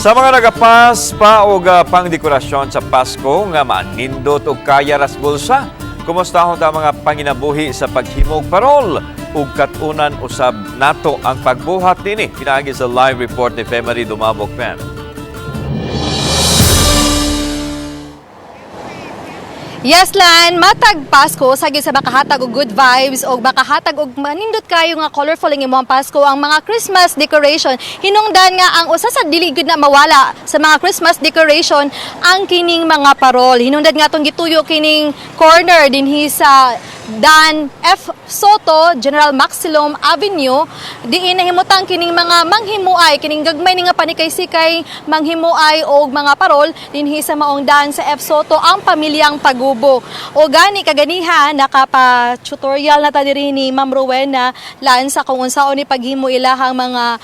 Sa mga nagapas pa og pangdekorasyon sa Pasko nga manindot og kaya ras bulsa, kumusta ta mga panginabuhi sa paghimog parol ug kat-unan usab nato ang pagbuhat nini pinaagi sa live report ni Femery Dumabok, Fem. Yes, Lan, matag Pasko sa gyud sa makahatag og good vibes og makahatag og manindot kayo nga colorful ang imong Pasko ang mga Christmas decoration. Hinungdan nga ang usa sa dili gyud na mawala sa mga Christmas decoration ang kining mga parol. Hinungdan nga atong gituyo kining corner dinhi sa Dan F. Soto, General Maxilom Avenue, diin nahimutang kining mga manghimuay, kining gagmay ni nga panikay-sikay manghimuay og mga parol dinhi sa maong daan sa F. Soto ang pamilyang Pagubo. O gani kaganiha nakapa-tutorial na ta diri ni Ma'am Rowena laan sa kung unsaon ni paghimo ilahang mga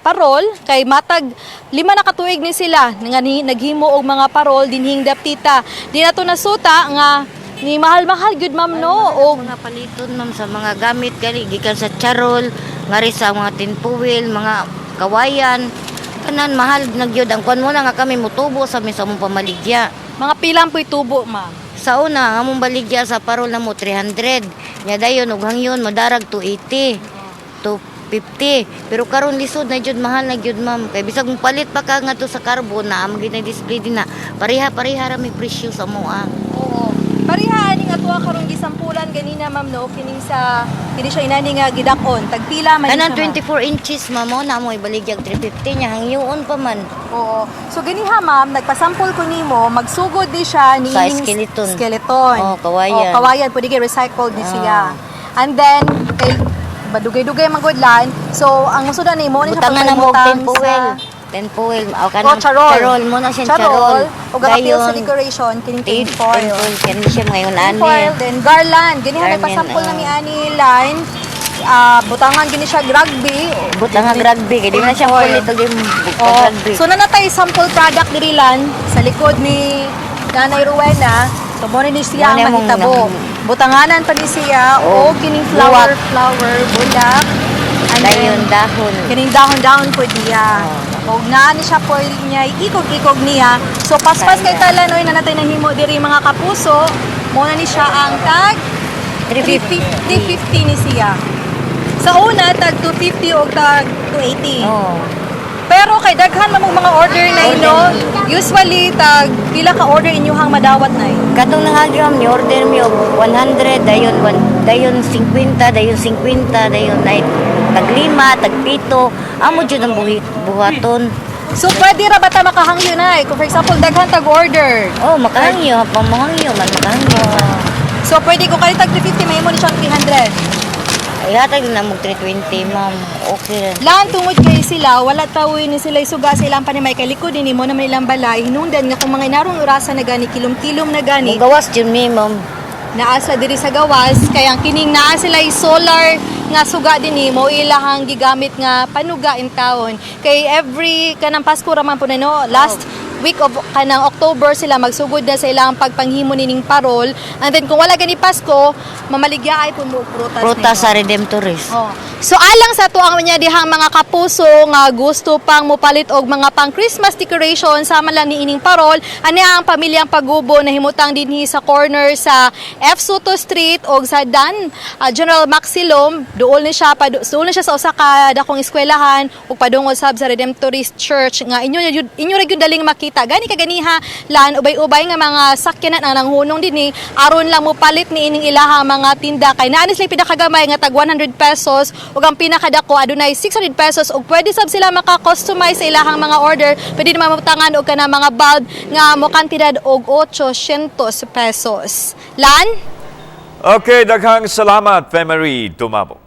parol kay matag 5 na ka tuig ni sila nga naghimo og mga parol dinhing daptita. Di nato nasuta nga ni mahal-mahal gyud, ma'am, no, og mga paliton, ma'am, sa mga gamit gali gikan sa charol ngari sa mga tinpuwil, mga kawayan, tanan mahal na gyud ang kuan mo na nga kami mutubo sa mi sa among pamaligya. Mga pilang po'y tubo, ma'am? Sa una ang among baligya sa parol na mo 300 nya, dayon og hangyon madarag 280, 250, pero karon lisod na jud, mahal na gyud, ma'am, kay bisag mo palit pa ka ngadto sa carbon na among gina display din na pareha pareha ra may presyo sa moa. Oo. Pareha ani nga tuwa karon gisampulan ganina, ma'am, no, kining sa kini siya inani nga gidakon. Tagpila man ni Kanang siya, ma'am? 24 inches, ma'am, mo na mo ibaligyag 350 niya, hangyoon pa man. Oo. So ganiha, ma'am, nagpasample ko nimo, magsugod di siya ni Sa ining skeleton. Skeleton. Oh, kawayan. Oh, kawayan pwede kay recycled ni siya. Ah. And then kay badugay-dugay magudlan. So ang musudan nimo ni siya Butangan na mo og pagpahimutang tinpuwil. sa Tinpuwil. O Oh, kanang charol. Charol mo na siyang charol. O gakapil sa decoration kining tinfoil. Tinfoil kani siya ngayon ani. Tinfoil, then garland. Ganiha Garland, nagpasample na oh. mi ani line. Ah, butangan gini siya rugby. Butangan rugby kay di man siya Tinfoil. kulit og Oh. rugby. So nanatay sample product diri lan sa likod ni Nanay Rowena. So mo ni siya ang Mo na mong mahitabo. Butanganan pa ni siya Oh, o kining flower, bulak. Flower, bulak. And then, Dayon dahon. kining dahon-dahon po diya. Oh. Og naa ni siya foil niya, ikog-ikog niya. So paspas kay Kaya. talanoy na natay nahimo diri, mga kapuso. Mo na ni siya ang tag 350. 350 ni siya. Sa una tag 250 o tag 280. Oh. Pero kay daghan man mong mga order na no, usually tag pila ka order inyuhang madawat na? Katong nangagi, ma'am, ni order mi og 100, dayon one, dayon 50, dayon 50, dayon ay tag 5, tag 7. Amo jud ang buhit buhaton. So pwede ra ba ta makahangyo na? Kung for example daghan tag order. Oh, makahangyo, pamahangyo man, makahangyo man. So pwede ko kay tag 350 mahimo ni siyang 300. Ay, hatag na mo 320, ma'am. Okay. Lan tungod kay sila wala tawoy ni sila suga sa ilang panimay kay likod ni mo naman ilang balay, hinungdan nga kung mga inarong orasan na gani kilom-kilom na gani. Mugawas jud mi, ma'am. Naa sa diri sa gawas kay ang kining naa sila solar nga suga dinhi mo ilahang gigamit nga panuga in town kay every kanang Pasko ra man po na, no, last week of kanang October sila magsugod na sa ilang pagpanghimo nining parol, and then kung wala gani Pasko mamaligya ay po mo og prutas Prutas nimo. sa Redemptoris. Oh. So alang sa tuang niya dihang mga kapuso nga gusto pang mopalit og mga pang Christmas decoration sama lang ni ining parol, ani ang pamilyang Pagubo na himutang dinhi sa corner sa F Soto Street og sa Dan General Maxilom, duol ni siya sa usa ka dakong eskwelahan ug padungol sab sa Redemptorist Church nga inyo ra gyud daling makita. Gani kaganiha lan ubay-ubay nga mga sakyanan ang nanghunong dinhi aron lang mopalit ni ining ilaha mga tinda kay naa ni sila pinakagamay nga tag 100 pesos ug ang pinakadako adunay 600 pesos ug pwede sab sila maka-customize sa ilahang mga order. Pwede naman mabutangan og kana mga bulb nga mo kantidad og 800 pesos. Lan. Okay, daghang salamat, Femery Dumabok.